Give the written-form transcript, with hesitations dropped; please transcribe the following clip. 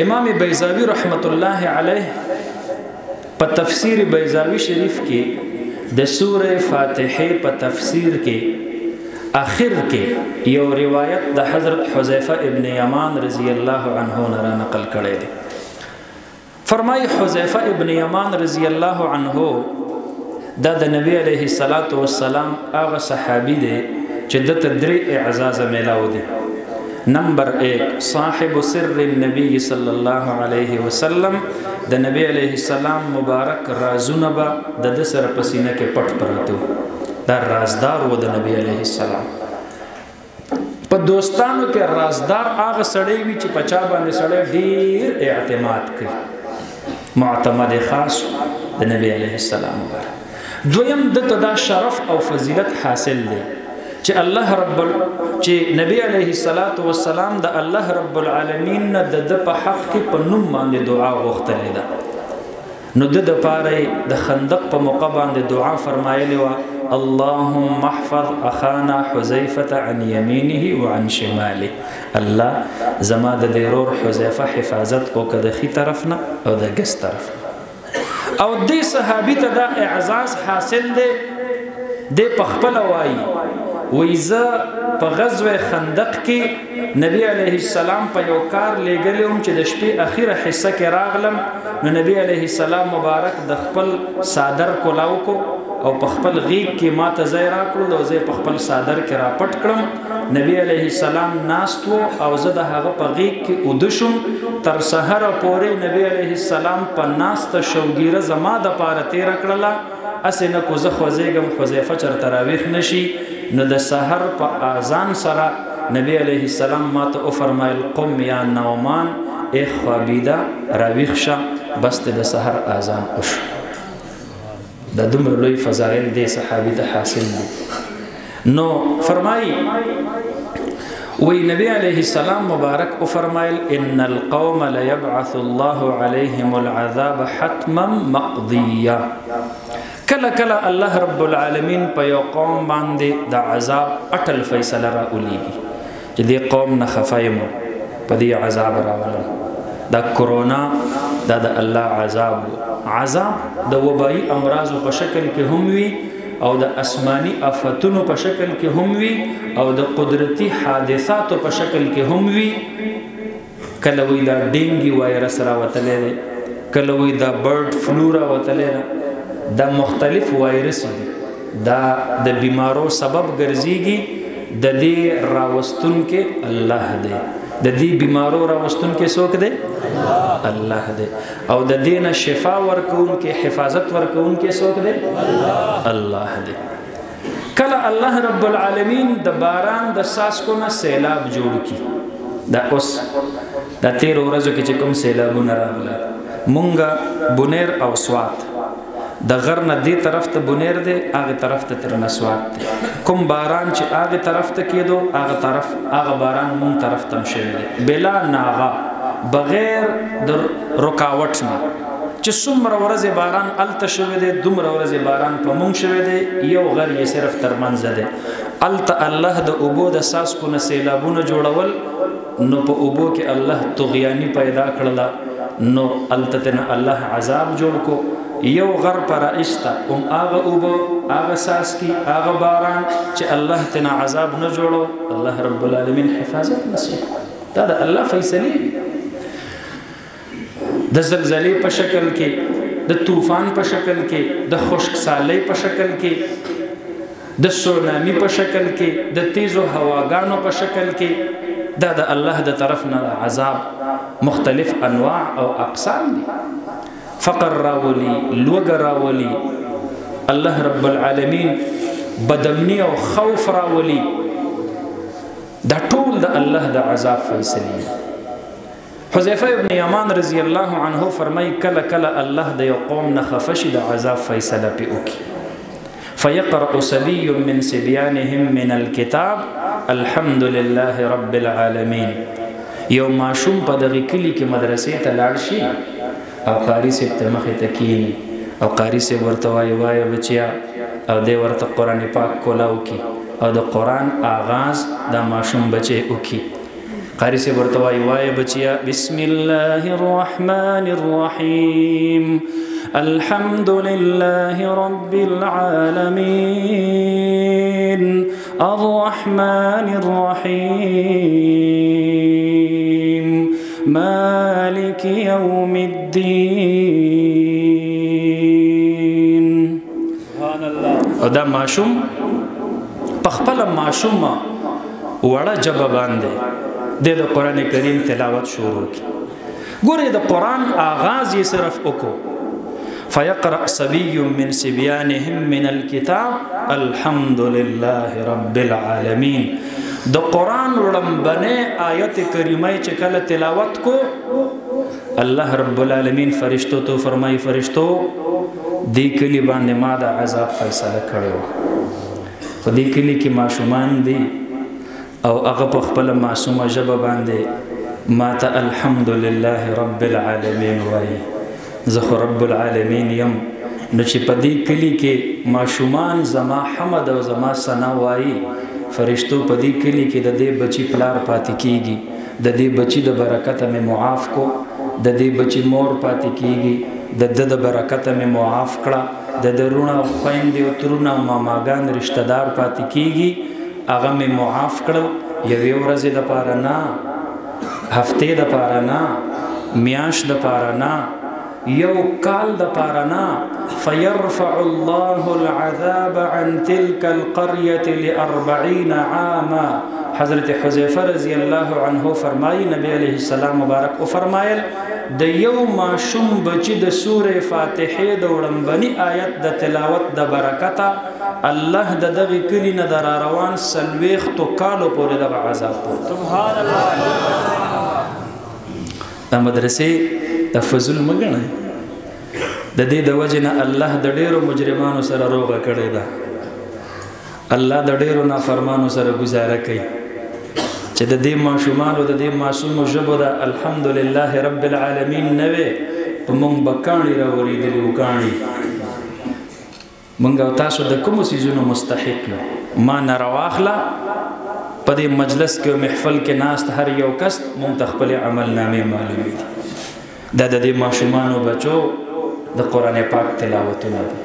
امام بیضاوی رحمت الله علیه په تفسیر بیضاوی شریف کې د سوره فاتحه په تفسیر کې اخر کې یو روایت د حضرت حذیفه ابن یمان رضی الله عنه نه را نقل کړی دی. فرمای حذیفه ابن یمان رضی الله عنه دا د نبی علیه الصلاۃ والسلام هغه صحابي دی چې د تدری اعزاز ملاو دی. نمبر 1 صاحب سر النبی صلی الله علیه وسلم، د نبی علیه السلام مبارک رازونه به د ده سره په سینه کې پټ پراته وو، دا رازدار و د نبی علیه السلام. په دوستانو کې رازدار هغه سړی وي چې په چا باندې سړی ډېر اعتماد کوي، معتمد خاص د نبی علیه السلام مبارک. دویم ده ته دا شرف او فضیلت حاصل دی چې الله رب چې نبی علیه الصلاۃ والسلام د الله رب العالمین نه د ده په حق کې په نوم باندې دعا غوښتلې ده. نو د دپاره د خندق په موقع باندې دعا فرمایلې وه، اللهم احفظ اخانا حذیفة عن يمينه وعن شماله. الله زما د دې ورور حذیفه حفاظت وکړه د ښي طرف نه او د ګس طرف نه. او دې صحابي ته دا اعزاز حاصل دی، دی په خپله وایي، وایي زه په غزوه خندق کې نبی علیه السلام په یو کار لېږلی وم چې د شپې اخیره حصه کې راغلم، نو نبی علیه السلام مبارک د خپل څادر کولاو کو او په خپل غیږ کې ما ته ځای راکړل او زه یې په خپل څادر کې راپټ کړم. نبی علیه السلام ناست و او زه د هغه په غیږ کې اوده شوم. تر سحره پورې نبی علیه السلام په ناسته شوګیره زما دپاره تېره کړله، هسې نه کو زه خوځېږم حذیفه چېرته راویښ نه شي. نو د سحر په اذان سره نبی علیه السلام ما ته وفرمایل، قم یا نومان، ای خوابیده راویښ شه، بس ته د سحر اذان وشو. دا دومره لوی فضایل دې صحابي ته حاصل دي. نو فرمایي وی نبی علیه السلام مبارک او فرمایل، ان القوم ليبعث الله عليهم العذاب حتما مقضيا. کله کله الله رب العالمین په یو قوم باندې د عذاب اټل فیصله را اولیږي چې دې قوم نه خفه یم په دې عذاب راولم. دا کرونا دا د الله عذاب و. عذاب د وبایي امراضو په شکل کې هم وي او د آسماني آفتونو په شکل کې هم وي او د قدرتي حادثاتو په شکل کې هم وي. کله وی دا ډینګي وایرس راوتلی دی، کله وی دا برډ فلو راوتلی دی، دا مختلف وایرس دي، دا د بیمارو سبب ګرځيږي. د دې راوستونکی الله دی، د دې بیمارو راوستونکی څوک دی؟ الله دی. او د دې نه شفا ورکوونکی، حفاظت ورکوونکی څوک دی؟ الله دی. کله الله رب العالمین د باران د څاڅکو نه سیلاب جوړ کی. دا اوس دا تېرو ورځو کې چې کوم سیلابونه راغله، مونږه بونیر او سوات د غر نه دې طرف ته بونیر دی، هغه طرف ته ترنه سوات دی. کوم باران چې هغه طرف ته کېدو، هغه طرف هغه باران مونږ طرف ته هم شوی دی، بلا ناغه، بغیر د رکاوټ نه. چې څومره ورځې باران هلته شوی دی، دومره ورځې باران په مونږ شوی دی. یو غر یې صرف تر منځه دی. هلته الله د اوبو د څاڅکو نه سیلابونه جوړول، نو په اوبو کې الله طغیاني پیدا کړله، نو هلته ترنه الله عذاب جوړ کو. یو غر پر ایسته هم هغه اوبه، هغه څاڅکي، هغه باران چې الله ترنه عذاب نه جوړو، الله رب العالمین حفاظت نصیب. دا د الله فیصلې وي. د زلزلې په شکل کې، د طوفان په شکل کې، د خشکسالۍ په شکل کې، د سونامي په شکل کې، د تیزو هواګانو په شکل کې، دا د الله د طرف نه عذاب مختلف انواع او اقسام دي. فقر راولي، لوږه راولي، الله رب العالمین بدمنی او خوف راولي. دا ټول د الله د عذاب فیصلې. حذیفه ابن یمان رضی الله عنه فرمای، کله کله الله د یو قوم نه خفه شي، د عذاب فیصله پې وکړي. فيقرأ صبي من صبيانهم من الكتاب الحمد لله رب العالمين. یو ماشوم په دغه کلي کې مدرسې ته لاړ شي او قاري صاحب ته مخې ته کښېني او قاري صاحب ورته وایي، وایه بچیا، او دی ورته قرآن پاک کولاو کړي او د قرآن آغاز دا ماشوم بچی وکړي. قاری صاحب ورته وایي، وایه بچیا بسم الله الرحمن الرحیم الحمد لله رب العالمین الرحمن الرحیم مالک یوم الدین. سبحان الله. او دا ماشوم په خپله ماشومه وړه ژبه باندې د قرآن کریم تلاوت شروع کړي. ګورې د قرآن آغاز یې صرف وکړو، فيقرأ صبي من صبيانهم من الكتاب الحمد لله رب العالمين. د قرآن وړمبنې آیت کریمه چې کله تلاوت کو، الله رب العالمین فرشتو ته فرمایي، فرشتو دې کلي باندې ما د عذاب فیصله کړې وه، خو دې کلي کې ماشومان دي او هغه په خپله معصومه ژبه باندې ما ته الحمد لله رب العالمین وایي، زه خو رب العالمین یم. نو چې په دې کلي کې ماشومان زما حمد او زما ثنا وایي، فرشتو په دې کلي کې د دې بچي پلار پاتې کیږي، د دې بچي د برکته مې معاف کو، د دې بچي مور پاتې کیږي، د ده د برکته مې معاف کړه، د ده وروڼه او خویندې او ترونه او ماماګان رشته دار پاتې کیږي، هغه مې معاف کړل. یوې ورځې دپاره نه، هفتې دپاره نه، میاشت دپاره نه، یو کال دپاره نه. فيرفع الله العذاب عن تلك القرية لأربعين عاما. حضرت حذیفه رضی الله عنه فرمایي، نبی علیه السلام مبارک او فرمایل، د یو ماشوم بچی د سورې فاتحې د وړمبني آیت د تلاوت د برکته الله د دغې کلي نه د را روان 40 کالو پورې دغه عذاب پورته. سبحان الله. دا مدرسې د فضل مه ګڼئ، د دې د وجې نه الله د ډېرو مجرمانو سره روغه کړې ده، الله د ډېرو نافرمانو سره ګزاره کوي چې د دې ماشومانو د دې معصومو ژبو د الحمدلله رب العالمین نه وی، په موږ به کاڼي راورېدلي وو. کاڼي موږ او تاسو د کومو څیزونو مستحق یو؟ ما نه راواخله په دې مجلس کې او محفل کې ناست هر یو کس موږ ته خپلې عمل نامې معلومې دي. دا د دې ماشومانو بچو د قرآن پاک تلاوتونه دي.